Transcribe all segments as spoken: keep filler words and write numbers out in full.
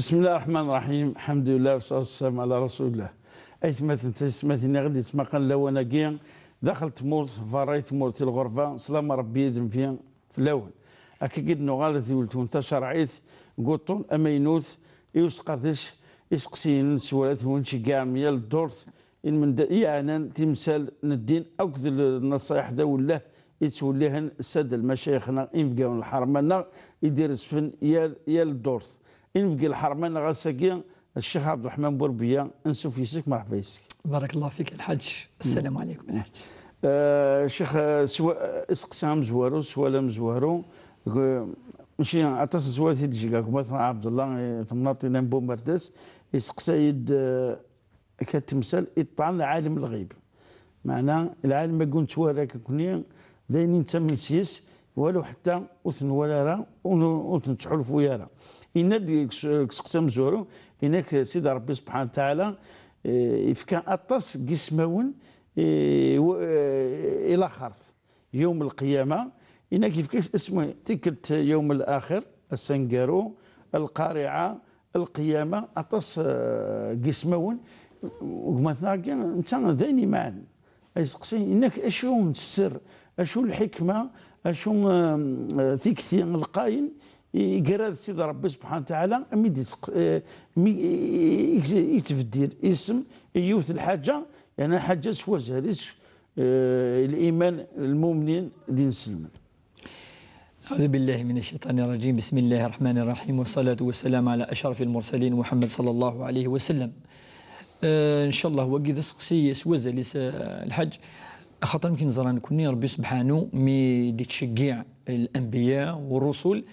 بسم الله الرحمن الرحيم. الحمد لله والصلاة والسلام على رسول الله. Aytmaten, taysetmatin i ɣ-d-yettmaqan lawan-agi, daxel tmurt, berra i tmurt, i lɣerba, slam Rebbi ad d-nfi fell-awen. Akka i d-nuɣal di tewltun tacerɛit, deg uṭṭun amaynut, i usqerdec, iseqsiyen n sswalat-nwen, tceggɛem yal ddurt, ilmend-, iɛnan timsal n ddin akked l-, nnaṣayeḥ d awelleh i ttwellihen ssad lmacayix-nneɣ, inebgawen n lḥerma-nneɣ i d-irezfen yal, yal ddurt. Inebgi n lḥerma-nneɣ ass-agi, Ccix Ɛebderreḥman Burbiya, ansuf yes-k, merḥba yes-k. بارك الله فيك الحاج. السلام عليكم الحاج. Eh, Ccix, eh, swa-, eh, iseqsi amezwaru, sswal amezwaru, deg, mačči aṭas n sswalat i d-tceggeɛ gma-tneɣ Ɛebdellah, eh, temnaḍt-ina n Bumerdas, iseqsa-yi-d, eh, akka timsal iṭṭan lɛalem lɣib. Meɛna, lɛalem-agi ur nettwara akk nekni, d ayen i nettamen s-yes, walu ḥetta ur t-nwala ara, ur n-, ur t-nettḥulfu ara. Yenna-d deg s-, deg useqsi amezwaru, yenna-k Sidi Ṛebbi subḥanahu wa taɛala, eh, yefka aṭas n yismawen, eh, w-, eh, i laxert. Yawm lqiyama, inak yefka isem, tikkelt yawm laxir, ass aneggaru, lqariɛa, lqiyama, aṭas, eh, n yismawen, gma-tneɣ-agi, netta d ayen imaɛen. Ay seqsi, inak acu n sser, acu lḥikma, acu, eh, tikti lqayen, i, i yerra d Sidi Ṛebbi subḥanahu wa taɛala, mi d-iseq-, eh, mi i, i, i, i yettbeddil isem i yiwet lḥaǧa, yerna lḥaǧa s wazal-is, eh, liman n lmumnin d inselmen. أعوذ بالله من الشيطان الرجيم. بسم الله الرحمن الرحيم. والصلاة والسلام على أشرف المرسلين محمد صلى الله عليه وسلم. Eh, ncallah, wagi d aseqsi s wazal-is, eh, lḥaǧ. Axaṭer amek neẓra nekni, Ṛebbi subḥanu mi d-ittceggiɛ lanbiya u ṛṛusul,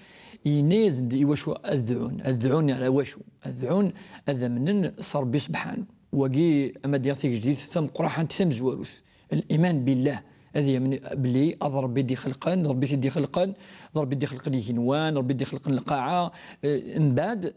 yenna-yasen-d i wacu ad dɛun. Ad dɛun ɣer wacu? Ad dɛun ad amnen s Ṛebbi subḥanu. Wagi, ama d-yaɣ tigejdit tameqqraḥant tamezwarut. Liman billah. Ad yamen belli ad Ṛebbi d-ixelqen, d Ṛebbi t-id-ixelqen, d Ṛebbi d-ixelqen igenwan, d Ṛebbi d-ixelqen lqaɛa. Eh, mbeɛd,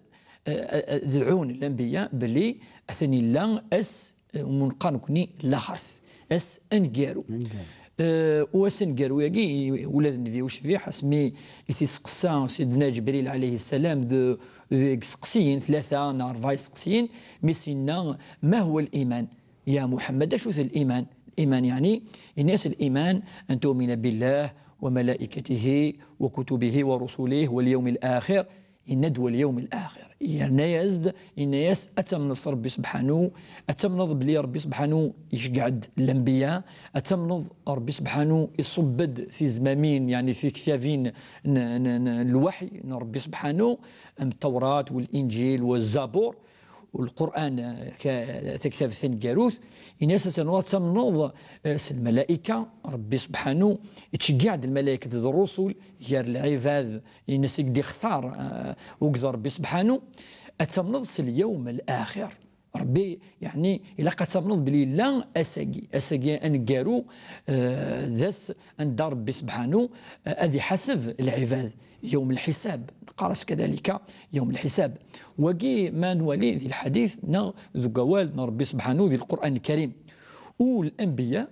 eh, eh, dɛun lanbiya belli atan illa ass, eh, umi neqqar nekni laxert, ass aneggaru. Aneggaru. Eh, u ass aneggaru-agi, ula d Nnbi ucbiḥ, asmi i t-iseqsa Sidna Ǧebril ɛalayhi ssalam d, deg iseqsiyen, tlata neɣ rebɛa iseqsiyen, mi s-yenna: "ما هو الإيمان يا محمد؟" Acu-t liman? Liman, yeɛni, yenna-yas: "الإيمان أن تؤمن بالله وملائكته وكتبه ورسله واليوم الآخر." Yenna-d: "واليوم الآخر." Yerna-yas-d, yenna-yas: "Ad tamneḍ s Ṛebbi subḥanu, ad tamneḍ belli Ṛebbi subḥanu iceggeɛ-d lanbiya, ad tamneḍ Ṛebbi subḥanu iṣubb-d tizmamin, yeɛni tiktabin n, n, n, n lweḥy n Ṛebbi subḥanu, am Ttawrat, wal-Inǧil, wa Zabur, u Lqur'an, eh, ka-, taktabt taneggarut." Yenna-yas ad tamneḍ, ad tamneḍ, eh, s lmalayka, Ṛebbi subḥanu ittceggiɛ-d lmalaykat d ṛṛusul gar lɛibad, ines i d-ixtar, eh, ugd Ṛebbi subḥanu. Ad tamneḍ s lyawm laxir. Ṛebbi, yeɛni, ilaq ad tamneḍ belli yella ass-agi, ass-agi aneggaru, eh, d ass anda Ṛebbi subḥanu, eh, ad iḥaseb lɛibad. Yawm lḥisab, neqqar-as kadalika yawm lḥisab. Wagi ma nwali di lḥadit neɣ deg wawal n Ṛebbi subḥanu di Lqur'an Lkarim. U lanbiya,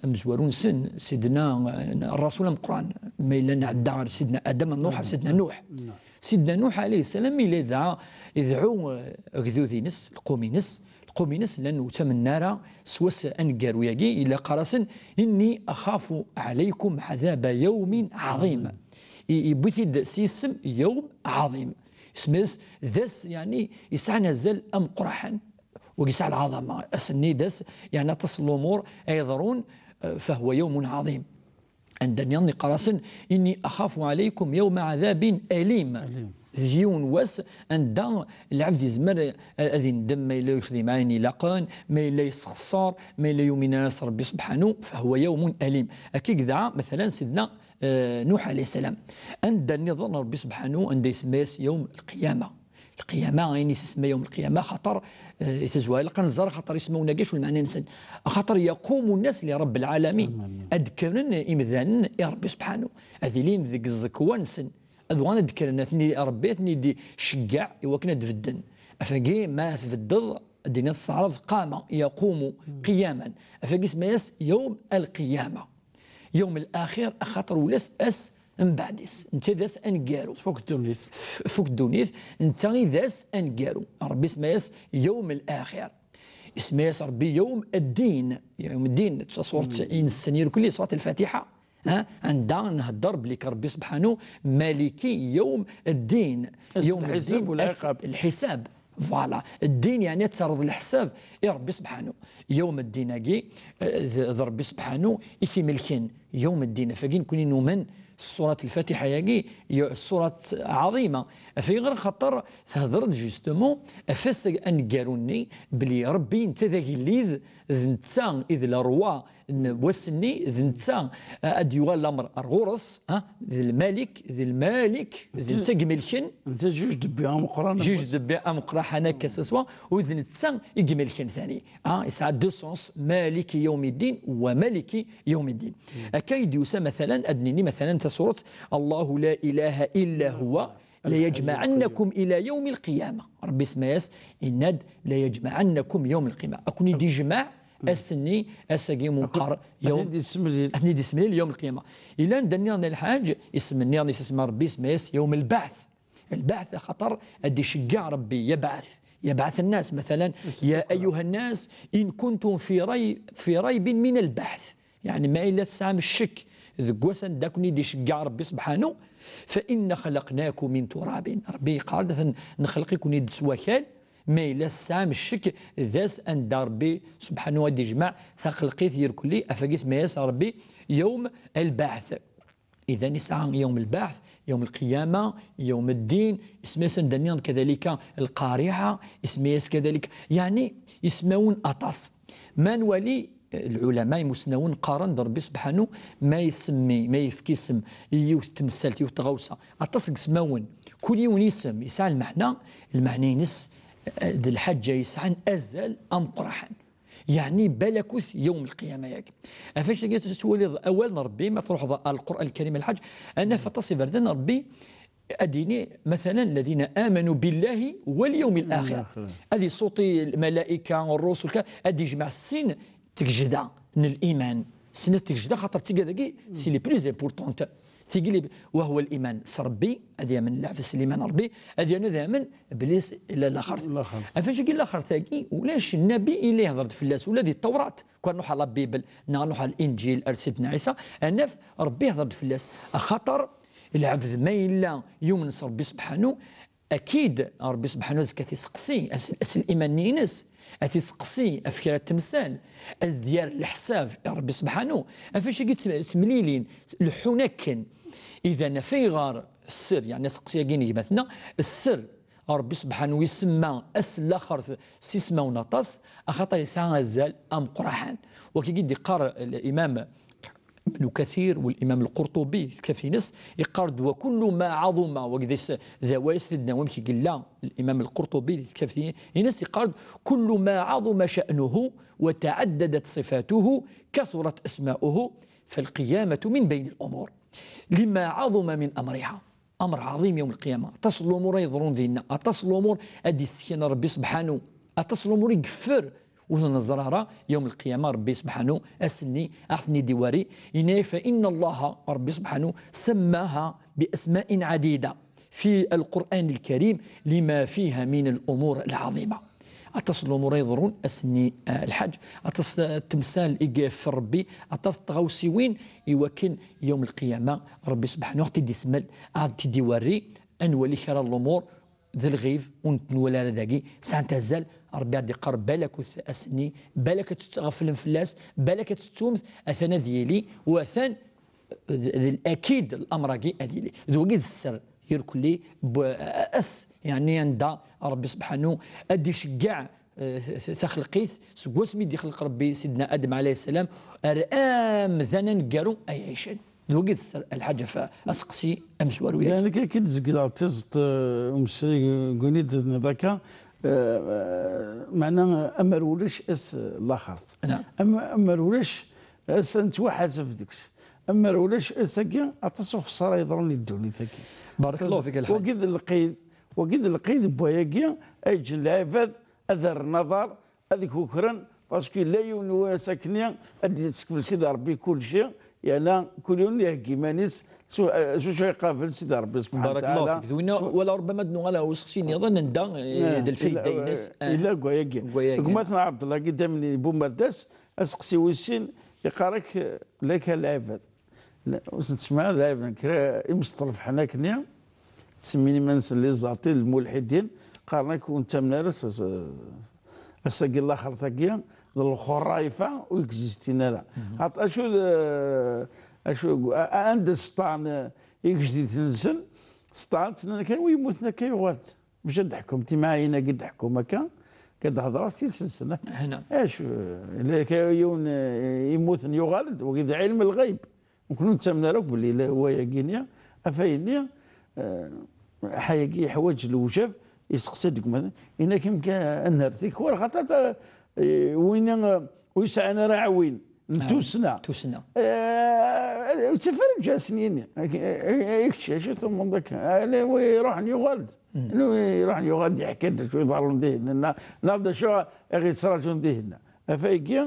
amezwaru-nsen, Sidna, eh, Ṛṛasul ameqqran, ma yella nɛedda ɣer Sidna Adam, ad nruḥ ɣer Sidna Nuḥ. Sidna Nuḥ ɛalayhi ssalam, yella yedɛa, idɛu, eh, agdud-ines, lqum-ines, lqum-ines llan ur ttamen ara s wass aneggaru-yagi, yella qqar-asen: "إني أخاف عليكم عذاب يوم عظيم." I-, yewwi-t-id s yisem yawm ɛaḍim. Isem-is d ass, yeɛni, yesɛan azal ameqqraḥen. Wagi yesɛa lɛaḍama. Ass-nni d ass, yeɛni, aṭas n lumuṛ ay iḍerrun, eh, فهو يوم عظيم. Anda nniḍen iqqar-asen: "إني أخاف عليكم يوم عذاب أليم." Alim. D yiwen wass anda lɛebd yezmer, eh, ad indem ma yella yexdim ayen ilaqen, ma yella yesxeṣṣer, ma yella yumin ara s Ṛebbi subḥanu, فهو يوم أليم. Akka i yedɛa, matala, Sidna, eh, Nuḥ ɛalayhi ssalam. Anda nniḍen Ṛebbi subḥanu, anda isemma-yas yawm lqiyama. Lqiyama, ayen i s-isemma yawm lqiyama, axaṭer, eh, i tazwara ilaq ad nẓer axaṭer ismawen-agi acu lmeɛna-nsen. Axaṭer يقوم الناس لرب العالمين. Amin. Ad d-kkren imdanen i Ṛebbi subḥanu. Ad ilin deg ẓẓekwa-nsen. Ad uɣalen ad d-kkren, ad ten-i-, Ṛebbi ad ten-id-iceggeɛ i wakken ad d-bedden. Afagi, ma tbeddeḍ, ad d-tiniḍ s taɛrabt qama, yaqumu, qiyaman. Afagi isemma-yas yawm al-qiyama. Yawm al-axir, axaṭer ulac ass mbeɛd-is. Netta d ass aneggaru. Tfuk ddunit. Tfuk ddunit, netta i d ass aneggaru. Ṛebbi isemma-yas yawm al-axir. Isemma-yas Ṛebbi yawm ad-din. Yawm ad-din, d taṣurt i nessen irkelli, surat al-Fatiḥa. Ha? Anda nhedder belli Ṛebbi subḥanu maliki yawm ad-din. Ass yawm ad-din, lḥisab u ass lɛiqab. Lḥisab. Voilà. Ddin, yeɛni ad terreḍ leḥsab i Ṛebbi subḥanu. Yawm ad-din-agi, eh, d, d Ṛebbi subḥanu i t-imelken. Yawm ad-din, af-agi nekni numen s surat al-Fatiḥa-agi, y-, surat ɛaḍima. Af-, ayɣer? Xaṭer thedder-d justement ɣef wass aneggaru-nni, belli Ṛebbi netta d agellid, d netta i d le roi n wass-nni, d netta, eh, ad d-yuɣal lamer ar ɣur-s, ha? D lmalik, d lmalik, d netta i imelken. Netta juj debbi ameqqran. Juj debbi ameqqran, ḥan akka s aswa, u d netta i imelken tani. Ah, yesɛa deux sens, maliki yawmiddin wa maliki yawmiddin. Akka i d-yusa, matalan, ad nini, matalan, tasuret, Allahu la ilaha illa huwa, la yajma'annakum ila yawmi lqiyama. Ṛebbi isemma-yas, yenna-d, la yajma'annakum yawmi lqiyama. Ad ken-id-ijmeɛ ass-nni, ass-agi meqqar, ad ten-id-isemlil. Ad ten-id-isemlil yawm lqiyama. Yella anda nniḍen a Lḥaǧ, isem nniḍen, isem Ṛebbi isemma-yas yawm lbaɛth. Lbaɛth, axaṭer ad d-iceggeɛ Ṛebbi, yabɛath, yabɛath nnas, matalan, ya ayyuha nnas, in kuntum fi ray-, fi raybin min lbaɛth. Yeɛni, ma yella tesɛam ccek deg wass anda ken-id-iceggeɛ Ṛebbi subḥanu, fa inna xalaqnakum min turabin. Ṛebbi yeqqar-d, atan nexleq-iken-id s wakal, ma yella tesɛam ccek d ass anda Ṛebbi subḥanu ad d-ijmeɛ taxelqit irkelli, af-agi isemma-yas Ṛebbi yawm lbaɛth. Idan, isɛa yawm lbaɛth, yawm lqiyama, yawm ddin, isemma-yas anda nniḍen kadalika lqariɛa, isemma-yas kadalika, yeɛni ismawen aṭas. Ma nwali, eh, lɛulama, imusnawen qqaren-d Ṛebbi subḥanu ma isemmi, ma yefk isem i yiwet temsalt, yiwet tɣawsa, aṭas deg ismawen, kul yiwen isem yesɛa lmeɛna, lmeɛna-ines, eh, d lḥaǧa yesɛan azal ameqqraḥen. Yeɛni balakut yawm lqiyama-yagi. Ɣef wacu-agi tettwaliḍ awal n Ṛebbi, ma truḥeḍ ɣer Lqur'an Lkarim a Lḥaǧ, ad naf aṭas iberdan n Ṛebbi, ad d-yini, matalan, الذين آمنوا بالله واليوم الآخر. Ad isuṭi lmalayka, ṛṛusul, ka-, ad d-ijmeɛ sin tgejda n liman. Sin tgejda, xaṭer tigad-agi, c'est les plus importantes. Tigi li, وهو الإيمان s Ṛebbi, ad yamen lɛebd s liman n Ṛebbi, ad yamen, ad yamen belli s-, la-, laxert. Laxert. Ɣef wacu-agi laxert-agi, ulac nnabi i la ihder-d fell-as, ula di Tawrat, kan nruḥ ɣer la Bible, neɣ nruḥ ɣer Linǧil, ar Sidna Ɛisa, ad naf Ṛebbi ihder-d fell-as. Axaṭer lɛebd ma yella yumen s Ṛebbi subḥanu, akid Ṛebbi subḥanu azekka ad t-iseqsi, as-, as liman-nni-ines, ad t-iseqsi ɣef kra n temsal, ad s-d-yerr leḥsab i Ṛebbi subḥanu. Ɣef wacu-agi tt-, ttemlilin, leḥḥun akken. Idan, af ayɣer sser, yeɛni aseqsi-agi n gma-tneɣ, sser Ṛebbi subḥanu isemma ass n laxert s ismawen aṭas, axaṭer yesɛa azal ameqqraḥen. Wakagi d-iqqar Imam Ibn Kathir u Imam Lqurṭubi di tektabt-ines, iqqar-d: وكل ما عظم, wagi d is-, d awal-is, ad d-nawi amek i yella Imam Lqurṭubi di tektabt-ines, iqqar-d: كل ما عظم شأنه وتعددت صفاته كثرت أسماؤه فالقيامة من بين الأمور لما عظم من أمرها. Amer ɛḍim yawm lqiyama. Aṭas n lumuṛ ay yeḍrun dinna. Aṭas n lumuṛ ad d-issekn Ṛebbi subḥanu. Aṭas n lumuṛ i yeffer ur t-neẓra ara yawm lqiyama Ṛebbi subḥanu. Ass-nni a ɣ-ten-id-iwerri. Yenna-yak: فإن الله, Ṛebbi subḥanu, سماها بأسماء عديدة في القرآن الكريم لما فيها من الأمور العظيمة. Aṭas n lumuṛ ay yeḍrun ass-nni, ah, Lḥaǧ, aṭas n temsal i yeffer Ṛebbi, aṭas n tɣawsiwin i wakken yawm lqiyama Ṛebbi subḥanu a ɣ-t-id-ismel, a ɣ-t-id-iwerri, ad nwali kra n lumuṛ d lɣib ur t-nwala ara dagi, sɛant azal, Ṛebbi a ɣ-d-iqqar balakut ass-nni, balak ad tettɣeflem fell-as, balak ad tettumt, atan ad yili, u atan d, d, akid lamr-agi ad yili. D wagi d sser irkelli, ass, yeɛni anda Ṛebbi subḥanu ad d-iceggeɛ, eh, t-, t-, taxelqit, seg wasmi i d-ixleq Ṛebbi Sidna Adem ɛalayhi ssalam, ar amdan aneggaru ay ɛicen. D wagi d sser, a Lḥaǧ, ɣef aseqsi amezwaru-yagi. Yeɛni, akka i d-zegleɣ tiẓeṭ, eh, umesri deg win i d-tenniḍ akka, eh, eh, meɛna, amer ulac ass, eh, laxert. Naam. Am-, amer ulac ass ad nettwaḥaseb deg-s. Amer ulac ass-agi, aṭas uxeṣṣar ay yeḍrun i ddunit-agi. Barakallahu fik, a Lḥaǧ. Wagi d lqid, wagi d lqid n wayagi ay ǧǧen lɛibad ad rren aḍar, ad kukren, parce que yella yiwen n wass akkenni ad d-yessekfel Sidi Ṛebbi kulci, Yerna kul yiwen iheggi iman-is s, s wacu iqabel Sidi Ṛebbi subḥanahu wa taɛala. Barakallahu fik. D winna, wala ṛubbama ad nuɣal ɣer useqsi nniḍen, anda, eh, d lfayda-ines, eh, yella deg wayagi. Deg wayagi. Gma-tneɣ Ɛebdellah Gidamni Bumerdas, aseqsi wis sin, yeqqar-ak, eh, laka lɛibad. La, ur sen-tesmaɛ d lɛibad, kra imesṭelfḥen akkenni, ttsemmin iman-nsen les athées, lmulḥidin, qqaren-ak ur nettamen ara s, s, ass-agi, laxert-agi, d lxurayfa ur existin ara. Aṭ-, acu d, acu, a, a, anda sṭan, eh, igejdidet-nsen, sṭan ttnan kan wi yemmuten akka yuɣal-d. Bac ad d-teḥkum timɛayin-agi d-teḥkum akka, akka d-hedreɣ s tidet-nsen. Hna. Acu, illa akka yiwen, eh, yemmuten yuɣal-d, wagi d ɛilm lɣayb. Nekni ur nettamen ara akk belli la-, wayagi-nni, afay-nni, eh, ḥayagi yeḥwaǧ lewjab, iseqsa-d deg umata, yenna-k amek ad nerr tikwal, xaṭer ta-, eh, win, eh, ur yesɛan ara aɛwin n tussna. Tussna. Eh, ur ttaf ara lǧas-nni. Eh, eh, eh, kečč, acu tumneḍ akka? Ala wi iruḥen yuɣal-d. Wi iruḥen yuɣal-d yeḥka-d d acu iḍerrun dihin, neɣ, neɣ d acu i ɣ-yettraǧun dihin. Afaygi,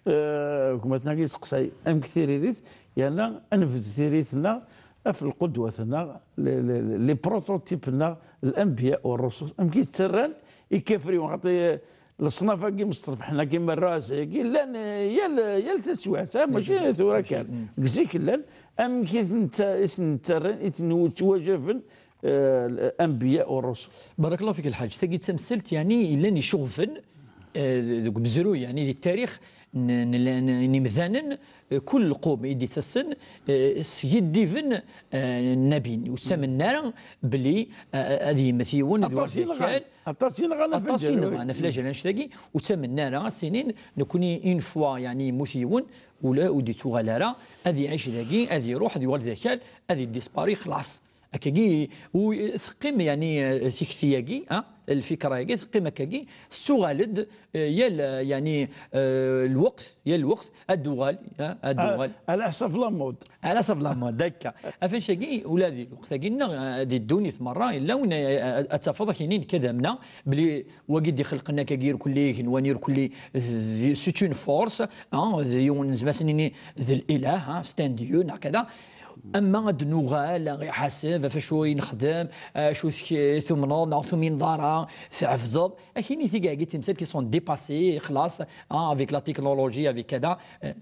eh, gma-tneɣ yeseqsay amek tiririt, yerna ad nebdu tiririt-nneɣ ɣef lqudwat-nneɣ, les, les, les prototypes-nneɣ, l'anbiya wa rrusul, amek i ttarran ikafriwen, xaṭi, eh, leṣnaf-agi mseṭṭlefḥen-agi merra ass-agi, llan, eh, yal, yal taswiɛt, ah, mačči tura kan, deg zik llan, amek i ten-, i sen-ttarran, i ten-, ttwajaben, eh, anbiya u rusul. Barakallahu fik, lḥaǧ. Tagi d tamsalt, yeɛni, yellan icuɣben, eh, deg umezruy, yeɛni, di tarix n, n, n, n imdanen, eh, kul lqum i d-ittasen, eh, skiddiben, eh, nnabiyen. Ur ttamen ara belli, eh, ad yemmet yiwen, d Aṭas i nɣan. Akal. Aṭas i nɣan, aṭas i nɣan ɣef lǧal annect-agi, ur ttamen ara, ad s-inin, nekni, une fois, yeɛni, yemmut yiwen, ula ur d-yettuɣal ara, ad iɛic dagi, ad iruḥ, ad yuɣal d akal, ad idispari, xlaṣ. Akkagi, u-, teqqim, yeɛni, eh, tikti-agi, ah, lfikra-agi, teqqim akkagi, tettuɣal-d, eh, yal, eh, yeɛni, eh, lweqt, yal lweqt, ad d-tuɣal, ah, ad d-tuɣal. Ɛla ḥsab la mode. Ɛla ḥsab la mode, akka. Ɣef wannect-agi, ula di lweqt-agi-nneɣ, eh, di ddunit merra, yella win, eh, eh, ad tafeḍ, ad k-inin, nekk ad amneɣ, belli wagi d-ixelqen akkagi irkelli, igenwan irkelli, d, d, c'est une force, ah, d yiwen, nezmer ad s-nini, d lilah, ah, c'est un dieu, neɣ kada. Ama ad d-nuɣal, iḥaseb ɣef acu i nexdem, acu tek-, tumneḍ neɣ ur tumineḍ ara, tɛebdeḍ. Akini tigagi d timsal qui sont dépassées, xlaṣ, ah, avec la technologie, avec kada. Euh,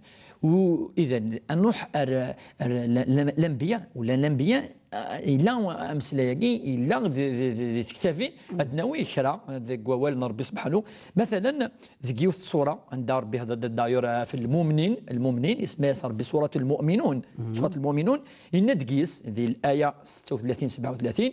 u, idan, ad nruḥ ar, ar la, la, l'anbiya, wala l'anbiya, ah, yella ameslay-agi, yella di, di, di, di tektabin, ad nawi kra deg wawal n Rebbi subḥanu. Mathalan, deg yiwet ṣṣura, anda Rebbi ihder-d, d'ailleurs, ɣef lmumnin, lmumnin, isemma-yas Rebbi Suratul Mu'minun. Surat Lmu'minun, yenna-d deg-s, di l'aya setta u tlatin, sebɛa u tlatin,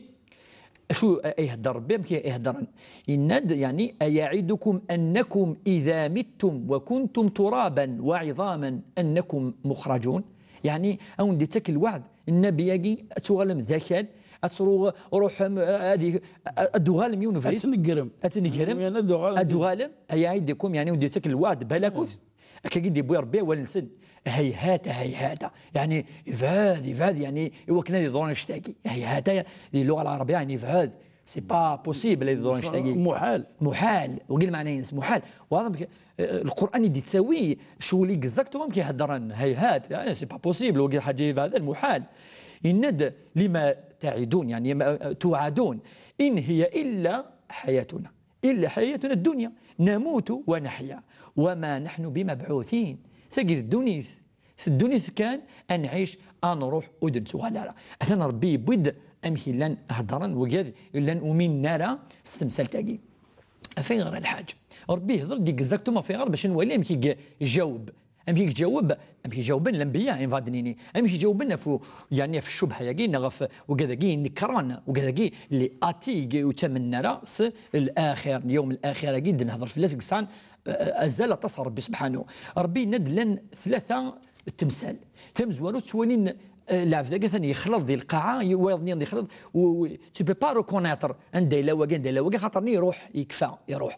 acu ay ihedder Rebbi, amek i iheddren? Yenna-d, yeɛni, أيعدكم أنكم إذا متم وكنتم ترابا وعظاما أنكم مخرجون؟ Yeɛni, a wen-d-ittak lweɛd, nnabi-agi, ad tuɣalem d akal, ad tru-, ruḥem, ad i-, ad d-tuɣalem yiwen ubrid. Ad tnegrem. Ad tnegrem. Ad tuɣalem. Ad tuɣalem, أيعدكم, yeɛni, a wen-d-ittak lweɛd, balakut. Akkagi d-yewwi Rebbi awal-nsen. Hayhata, hayhata. Yeɛni, yebɛed, yebɛed, yeɛni, i wakken ad yeḍru annect-agi. Hayhata, di lluɣa lɛerbiya, yeɛni, yebɛed. C'est pas possible ad yeḍru annect-agi. Muḥal. Muḥal. Wagi lmeɛna-ines, muḥal. Wa amek, eh, Lqur'an i d-yettawi, ccɣel exactement amek i heddren. Hayhat, eh, c'est pas possible, wagi lḥaǧa ibeɛden, muḥal. Yenna-d, لم تعدون, yeɛni, ma, eh, توعدون. إن هي إلا حياتنا. إلا حياتنا الدنيا نموت ونحيا وما نحن بمبعوثين. Tagi d ddunit. S ddunit kan, ad nɛic, ad nruḥ, ur d-nettuɣal ara. Atan Rebbi yewwi-d amek i llan heddren wigad i llan ur uminen ara s temsalt-agi. Af ayɣer a lḥaǧ? Rebbi ihder-d exactement af ayɣer bac ad nwali amek i ijaweb. Amek i ijaweb, amek i jawben lanbiya, i nebɣa ad d-nini. Amek i jawben ɣef u-, yeɛni ɣef ccubha-agi, neɣ ɣef wigad-agi inekren, wigad-agi les athées ur ttamnen ara s l'axir, yawm l'axir-agi d-nehder fell-as, i yesɛan, eh, azal aṭas ɣer Rebbi subḥanu. Rebbi yenna-d llan tlata temsal. Tamezwarut, ttwalin, eh, lɛebd-agi atan yexleḍ di lqaɛa, y-, wayeḍ-nni yexleḍ, u, u, tu peux pas reconnaître anda yella wagi, anda yella wagi, xaṭer-nni iruḥ, yekfa, iruḥ.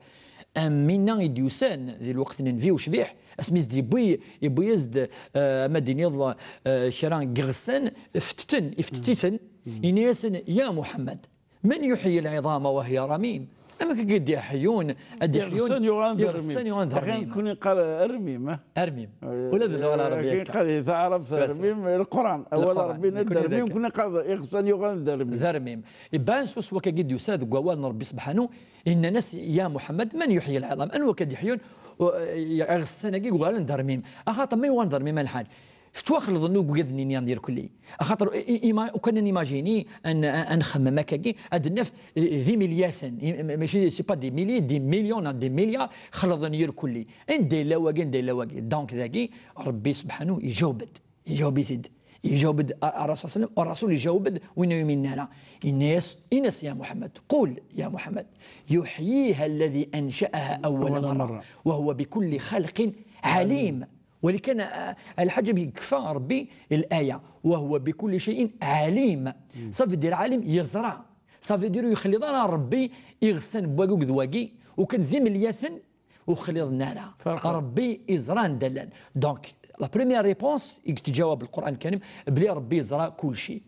Am winna i d-yusan di lweqt n Nnbi ucbiḥ, asmi i s-d-yewwi, yewwi-yas-d, eh, ama d-tiniḍ, eh, kra n yiɣsan, fetteten, ifettet-iten, yenna-yasen, يا محمد، من يحيي العظام وهي رميم؟ Amek i d-iḥyun, ad d-iḥyun? Iɣsan yuɣalen d armim. Iɣsan yuɣalen d armim. Nekkni neqqar armim, ah. Armim. Eh, ula d lɣa Ɛarabiya akka. Neqqar i taɛrabt armim, Lquran. Awal Ṛebbi d armim, nekkni neqqar iɣsan yuɣalen d armim. D armim. Iban swaswa akka i d-yusa deg wawal n Ṛebbi subḥanu, inna-as, ya Muḥemmed, man yuḥyi lɛiḍam? Anwa akka d-iḥyun, uh, iɣsan-agi yuɣalen d armim? Axaṭer ma yuɣalen d armim a lḥaǧ, tettwaxelḍen ugad-nni-nni irkelli. Axaṭer i, i, ima-, ukan ad nimajini, ad n-, ad nxemmem akkagi, ad naf, eh, d imilyaten, i, ma-, mačči, c'est pas des milliers, des millions, des milliards, xelḍen irkelli. Anda yella wagi, anda yella wagi? Donc dagi, Ṛebbi subḥanu iǧaweb-d, iǧaweb-it-id. Iǧaweb-d a, a Rasul sallam, a Rasul iǧaweb-d win ur yuminen ara. Inna-as, inna-as ya Muḥemmed, قل يا محمد يحييها الذي أنشأها أول مرة وهو بكل خلق عليم. Walakin, ah, a lḥaǧ, amek yekfa Ṛebbi l'aya, وهو بكل شيء عليم. Ça veut dire alim, yeẓra. Ça veut dire ur yexliḍ ara Ṛebbi iɣsan n wagi d wagi, ukan d imelyaten ur xliḍen ara. Ṛebbi iẓra anda llan. Donc, la première réponse i yettǧawab Lquran Lkarim, belli Ṛebbi yeẓra kulci.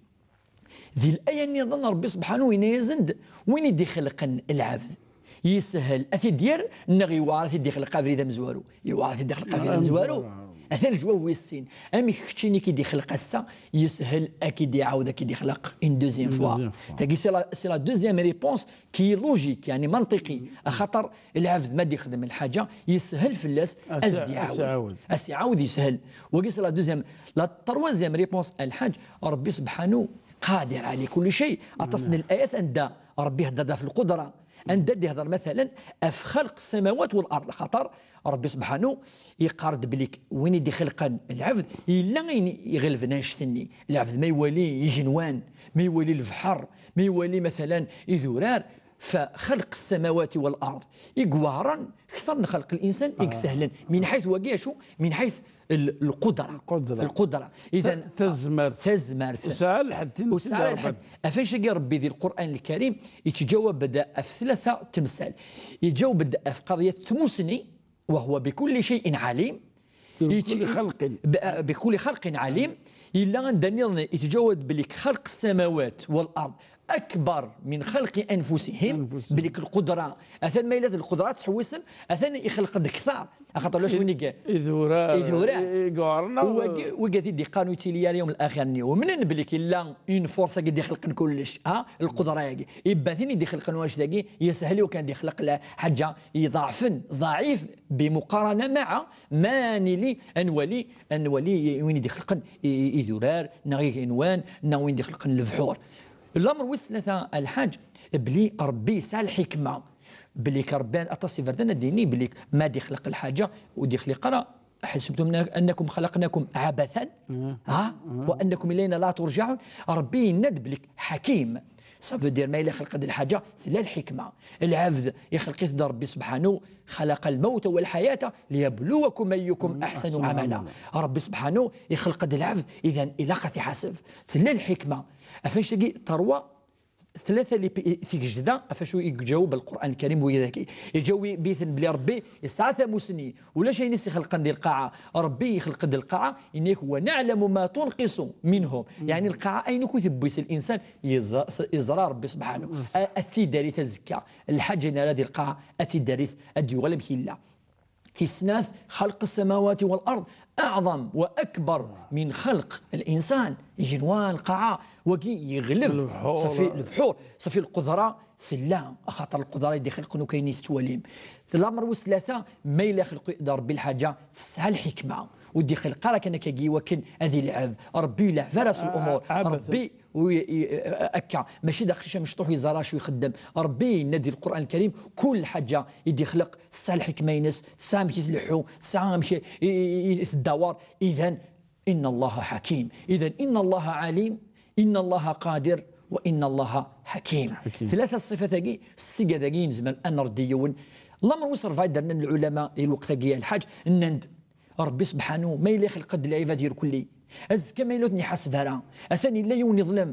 Di laya nniḍen, Ṛebbi subḥanu yenna-yasen-d, win i d-ixelqen lɛebd, yeshel ad t-id-yerr, neɣ yewɛer ad t-id-ixleq abrid amezwaru? Yewɛer ad t-id-ixleq abrid amezwaru. Atan leǧwab wis sin. Amek keččini i k-id-ixleq ass-a, yeshel ad k-id-iɛawed, ad k-id-ixleq une deuxième fois? Tagi, c'est la, c'est la deuxième réponse qui est logique, يعني منطقي. Axaṭer lɛebd ma d-ixdem lḥaǧa, yeshel fell-as ad s-d-iɛawed. Ad s-iɛawed yeshel. Wagi, c'est la deuxième. La troisième réponse, a lḥaǧ, Ṛebbi subḥanu قادر على كل شيء. Aṭas n layat anda Ṛebbi ihedder ɣef lqudra, anda d-ihedder, matalan, ɣef xalq ssamawat wal ard, axaṭer Ṛebbi subḥanu yeqqar-d belli win i d-ixelqen lɛebd, yella ayen iɣelben annect-nni. Lɛebd ma iwali igenwan, ma iwali lebḥer, ma iwali, matalan, idurar, فخلق السماوات والأرض i iweɛren kter n xelq n linsan i isehlen. Min ḥayt wagi acu? Min ḥayt l-, lqudra. Lqudra. Lqudra. Idan, ta-, tazmert. Tazmert. Ur tesɛi lḥedd tin. Ur tesɛi lḥedd. Ɣef wannect-agi Ṛebbi di Lquran Lkarim yettǧawab-d ɣef tlata temsal. Yettǧawab-d ɣef qadiyat tmusni, وهو بكل شيء عليم. بكل خلق. ب-، بكل خلق عليم. Yella anda nniḍen yettǧawab belli xelq السماوات والأرض أكبر من خلق أنفسهم. أنفسهم. Belli lqudra, atan ma yella d lqudra ad tḥewwisem, atan ixelq-d kter. Axaṭer ulac win i g-, idurar, idurar. I, i yuɛren. Wagi, wagi i d-iqqaren ur yettili ara yawm laxir-nni. Umnen belli yella une force-agi d-ixelqen kullec, ha? Lqudra-agi. Ibba tin i d-ixelqen wannect-agi, yeshel i wakken ad ixleq lḥaǧa iḍeɛfen, ضعيف بمقارنة مع ma nili, ad nwali, ad nwali win i d-ixelqen i, i, idurar, neɣ igenwan, neɣ win i d-ixelqen lebḥur. Lamer wis tlata a lḥaǧ, belli Ṛebbi yesɛa lḥikma, belli Ṛebbi aṭas iberdan ad d-yini belli ma d-ixleq lḥaǧa ur d-ixliq ara, أحسبتم أنكم خلقناكم عبثا، ha? وأنكم إلينا لا ترجعون. Ṛebbi yenna-d belli ḥakim. Ça veut dire, ma yella ixleq-d lḥaǧa, tella lḥikma. Lɛebd ixleq-it-id Ṛebbi subḥanu, خلق الموت والحياة ليبلوكم أيكم أحسن عملا. Ṛebbi subḥanu ixleq-d lɛebd, idan ilaq ad t-iḥaseb. Tella lḥikma. Ɣef wannect-agi terwa tlata li pi-, tigejda, ɣef wacu i iǧaweb Lqur'an Lkarim wid-agi. Iǧaweb-iten belli Ṛebbi yesɛa tamusni, ulac ayen i s-ixelqen di lqaɛa. Ṛebbi ixleq-d lqaɛa, yenna-yak, ونعلم ما تنقص منهم. Yeɛni lqaɛa, ayen akk i tewwi s linsan, yeẓ-, yeẓra Ṛebbi subḥanu. A, ad t-id-terr azekka. Lḥaǧa-nni ara di lqaɛa, ad t-id-terr, ad d-yuɣal amek yella. Tis snat, خلق السماوات والأرض أعظم وأكبر من خلق الإنسان. Igenwan, lqaɛa, wagi yeɣleb. Lebḥur. Ṣafi, lebḥur, ṣafi lqudra tella, axaṭer lqudra i d-ixelqen akk ayen i tettwalim. Lamer wis tlata, ma yella ixleq-d Ṛebbi lḥaǧa, tesɛa lḥikma. Ur d-ixleq ara kan akkagi i wakken ad ilɛeb. Ṛebbi ur ileɛɛeb ara s lumuṛ. Ṛebbi ur i-, i-, akka. Mačči d aqcic amecṭuḥ yeẓra acu ixeddem. Ṛebbi yenna-d di Lqur'an Lkarim, kul lḥaǧa i d-ixleq tesɛa lḥikma-ines, tesɛa amek i tleḥḥu, tesɛa amek i, i, i, i teddawer. Idan, إن الله حكيم. إذن إن الله عليم، إن الله قادر، وإن الله حكيم. Tlata ṣṣifat-agi, s tigad-agi i nezmer ad nṛedd i yiwen. Lamer wis ṛebɛa i d-rnan lɛulama i lweqt-agi a lḥaǧ, nnan-d, Ṛebbi subḥanu, ma yella ixleq-d lɛibad irkelli, azekka ma yella ur ten-iḥaseb ara, atan yella yiwen iḍlem,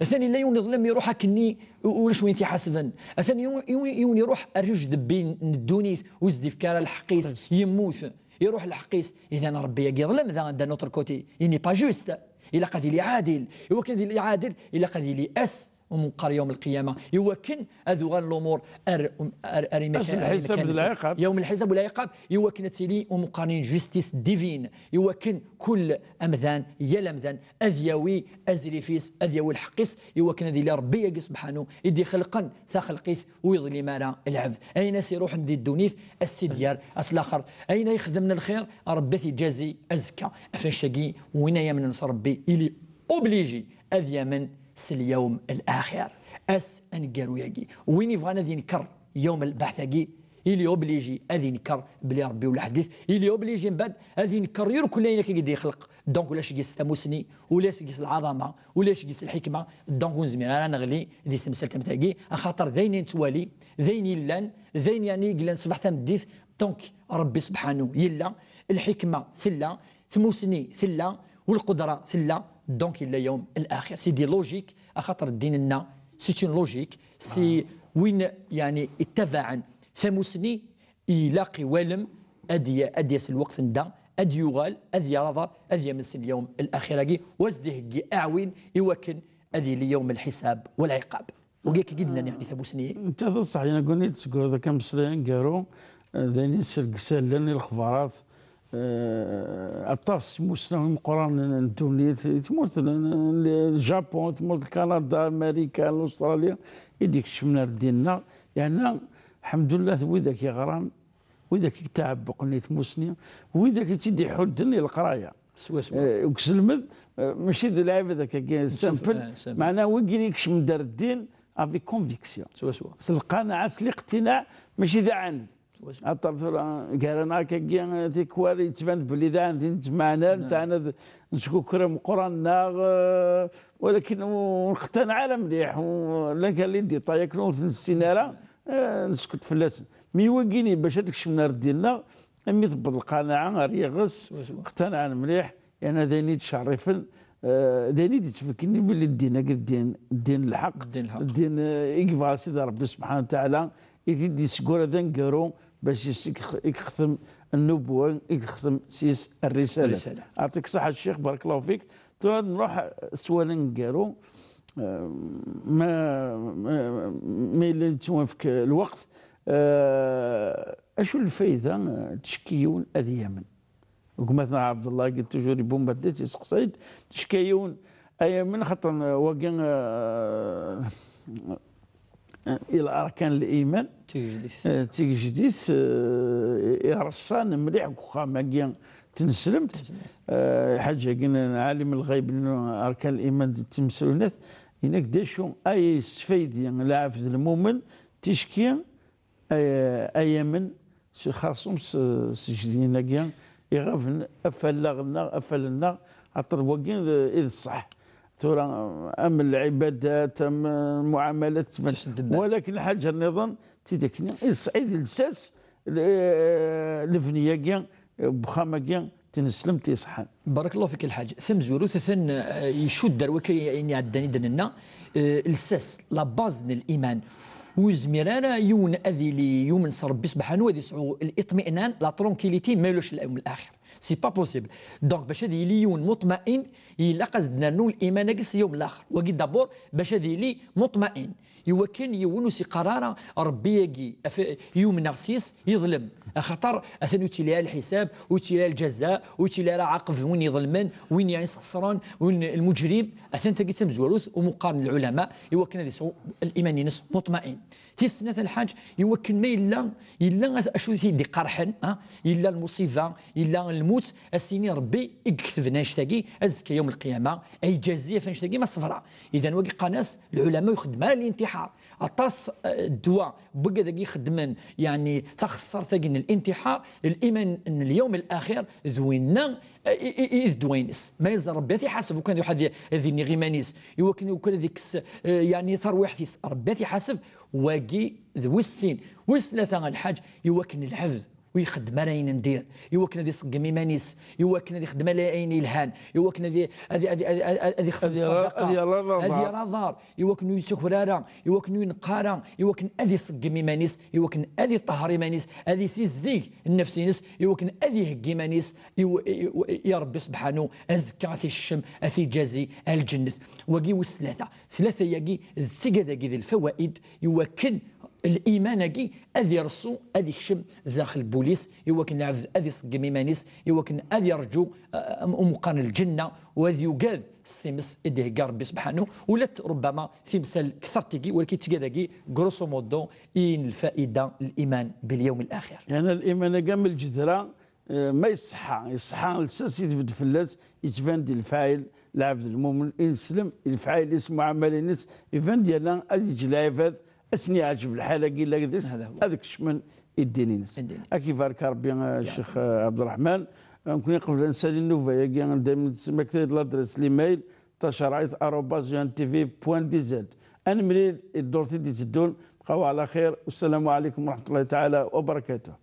atan yella yiwen iḍlem iṛuḥ akkenni u-, ulac win t-iḥasben, atan yiwen, yiwen, yiwen iṛuḥ ar ujdebbi n ddunit ur s-d-ifki ara lḥeqq-is, yemmut, iṛuḥ lḥeqq-is, idan Ṛebbi-agi iḍlem daɣen d'un autre côté, il n'est pas juste, ilaq ad yili ɛadil, i wakken ad yili ɛadil, ilaq ad yili ass Umeqqar yawm lqiyama, iwakken ad uɣalen lumuṛ ar, ar, ar imakan, ar imakan-nsen. Yawm lḥisab u lɛiqab, iwakken ad tili umeqqar-nni justice divine, iwakken kul amdan, yal amdan, ad yawi azrif-is, ad yawi lḥeqq-is, iwakken ad yili Ṛebbi-agi subḥanu i d-ixelqen taxelqit ur yeḍlim ara lɛebd. Ayen as iruḥen di ddunit, as-id-yerr ass laxert. Ayen ay xedmen lxir, Ṛebbi ad t-iǧazi azekka. Ɣef annect-agi, win ay amnen s Ṛebbi, il est obligé ad yamen s lyawm laxir, ass aneggaru-agi. Win yebɣan ad yenker yawm lbaɛt-agi, il est obligé ad yenker belli Ṛebbi ulaḥedd-it, il est obligé mbeɛd ad yenker irkelli ayen akka i d-ixleq. Donc ulac deg-s tamusni, ulac deg-s lɛaḍama, ulac deg-s lḥikma. Donc ur nezmir ara ad neɣli di temsalt am tagi, axaṭer d ayen i nettwali, d ayen yellan, d ayen yeɛni i yellan ṣṣbeḥ tameddit. Donc Ṛebbi subḥanu yella, lḥikma tella, tmusni tella, u lqudra tella. Donc yella yawm laxir. C'est des logiques, axaṭer ddin-nneɣ c'est une logique, c'est win yeɛni ittabaɛen tamusni, ilaq i walem ad y-, ad d-yas lweqt n da, ad yuɣal, ad yerr aḍar, ad yamen s lyawm laxir-agi, u ad s-d-iheggi aɛwin iwakken ad yili yawm lḥisab u lɛiqab. Wagi akka i d-nnan, yeɛni, tamusni. Netta d ṣṣeḥ, yeɛni, nekkni d-tesgurd akka ameslay aneggaru, eh, d ayen yessergsallen i lexbarat, eh, aṭas n imusnawen imeqqranen n ddunit, i tmurt n, n, n Japun, i tmurt n Kanada, Marika, Lustṛalya, i d-ikecmen ar ddin-nneɣ. Yeɛni, lḥemdullah, d widak yeɣran, widak i yetɛebbuqen i tmusni, widak i tt-id-iḥudden i leqraya. Swaswa. Eh, deg uselmed, eh, mačči d lɛibad akka, simple. Eh, simple. Meɛna wigi i ikecmen-d ar ddin avec conviction. Swaswa. S lqanaɛa, s liqtinaɛ, mačči d aɛaned. Swaswa. Aṭer tura, gar-aneɣ akkagi, eh, tikwal yettban-d belli d aɛaned i nettmeɛna, nettɛanad, neskuker ameqqran-nneɣ, eh, walakin ur neqtanaɛ ara mliḥ, u, llan kan les détails akken ur ten-nessin ara, eh, nesket fell-asen. Mi wagini bac ad kecmen ar ddin-nneɣ, imi tewweḍ lqanaɛa ar yiɣes, swaswa, qtanɛen mliḥ, yerna d ayen i d-cerrifen, eh, d ayen i d-yettbekkinen belli ddin-agi d ddin, ddin n lḥeqq, ddin n lḥeqq, ddin, eh, i yebɣa Sidi Ṛebbi subḥanahu wa taɛala, i t-id-yesgura d aneggaru bac yes i yextem nnubuwa, i yextem s yes rrisala. Rrisala. Yeɛṭik ṣṣeḥḥa a Ccix, barakallahu fik. Tura ad nruḥ s wal aneggaru, eh, ma, ma, ma yella yettwanefk lweqt, eh, acu n lfayda, eh, tcekki yiwen ad yamen? Gma-tneɣ Ɛebdellah-agi toujours yebumbardi, yesseqsay-d, tcekka yiwen ad yamen, xaṭer, eh, wagi, eh, i larkan n liman. Tigejdit. Eh, tigejdit, eh, ireṣṣan mliḥ deg uxxam-agi n tneslemt. Tneslemt. Eh, lḥaǧ-agi n ɛalim lɣayb n arkan n liman d timselnat, yenna-k d acu ay yesfaydi lɛebd lmumen, ticki ay, ay amen s xaṣum s, s tgejdin-agi iɣaben af allaɣ-nneɣ, af allen-nneɣ, aṭer wagi d, i d ṣṣeḥ. Tura, am lɛibadat, am lmuɛamalat, tban. Walakin lḥaǧa nniḍen, d tid akkenni, i d ṣ-, i d lsas, l-, lebni-agi, n uxxam-agi, tineslemt iṣeḥḥan. Barakallahu fik a lḥaǧ. Tamezwarut, atan, eh, icudd ar wakka ayen iɛeddan i d-nenna, eh, lsas, la base n liman. Ur yezmir ara yiwen ad yili yumen s Ṛebbi subḥanu, ad yesɛu liṭminan, la tranquillité, ma ulac lyawm laxir. C'est pas possible. Donc, bac ad yili yiwen muṭmain, ilaq ad s-d-nernu liman-agi s lyawm laxir. Wagi d'abord, bac ad yili muṭmain. Iwakken yiwen ur s-iqqar ara, Ṛebbi-agi, af-, yumneɣ s-yes, yeḍlem. Axaṭer atan ur yettili ara lḥisab, ur yettili ara lǧaza, ur yettili ara ɛaqeb win iḍelmen, win yesxeṣren, win lmuǧrim. Atan tagi d tamezwarut, umi qqaren lɛulama, iwakken ad yesɛu liman-ines muṭmain. Tis snat a lḥaǧ, iwakken ma yella, yella at-, acu i t-id-iqerḥen, ha? Yella lmuṣiba, yella lmut, a s-yini Ṛebbi i iketben annect-agi, azekka yawm lqiyama, a iǧazi ɣef annect-agi ma ṣebreɣ. Idan wagi qqaren-as lɛulama ur ixeddem ara lintiḥar. Aṭas, eh, ddwa n wigad-agi ixeddmen, yeɛni taxeṣṣart-agi n lintiḥar, liman n lyawm laxir, d winna, eh, i, i, i d ddwa-ines. Ma yeẓra Ṛebbi ad t-iḥaseb, ukan ad yuḥad ad iniɣ iman-is, iwakken ukan ad ikkes, eh, yeɛni tarwiḥt-is, Ṛebbi ad t-iḥaseb. Wagi d wis sin. Wis tlata a lḥaǧ, iwakken lɛebd ur ixeddem ara ayen n dir, i wakken ad iṣeggem iman-is, i wakken ad ixdem ala ayen yelhan, i wakken ad i- ad i- ad i- ad i- ad ixdem ṣṣadaqa, ad yerr aḍar, i wakken ur yettaker ara, i wakken ur ineqq ara, i wakken ad iṣeggem iman-is, i wakken ad iṭahher iman-is, ad isizdeg nnefs-ines, i wakken ad iheggi iman-is i w- i- i- i Ṛebbi sebḥanu, azekka ad t-isekcem, ad t-iǧazi ar lǧennet. Wagi wis tlata. Tlata-yagi d tigad-agi d lfawaid i wakken liman-agi ad irṣu, ad ikcem daxel n wul-is, i wakken lɛebd ad iṣeggem iman-is, i wakken ad irǧu, eh, um- umeqqan n lǧenna, u ad yugad s times i d-ihegga Ṛebbi sebḥanu. Ula d rubbama timsal kter tigi, walakin tigad-agi, grosso modo, i n lfaida liman bil yawm al-axir. Yeɛni liman-agi am lǧedra, eh, ma iṣeḥḥa, iṣeḥḥa lsas i tbedd fell-as, yettban-d lefɛayel, lɛebd lmumen ineslem, lefɛayel-is, muɛamala-ines, iban-d yerna ad yeǧǧ lɛibad, ad sen-yeɛǧeb lḥal-agi yella deg-s, ad kecmen i ddin-ines. Ad k-ibarek Ṛebbi, eh, Ccix, eh, Ɛebderreḥman. Eh, nekkni qbel ad nsali nnuba-agi, daymen nesmakta-d ladres limayl, tacerɛit arobase U N T V point D Z. Ad nemlil i ddurt i d-iteddun, bqaw ɛla xir, wassalamu ɛlikum wa raḥmatullahi taɛala wa barakatuh.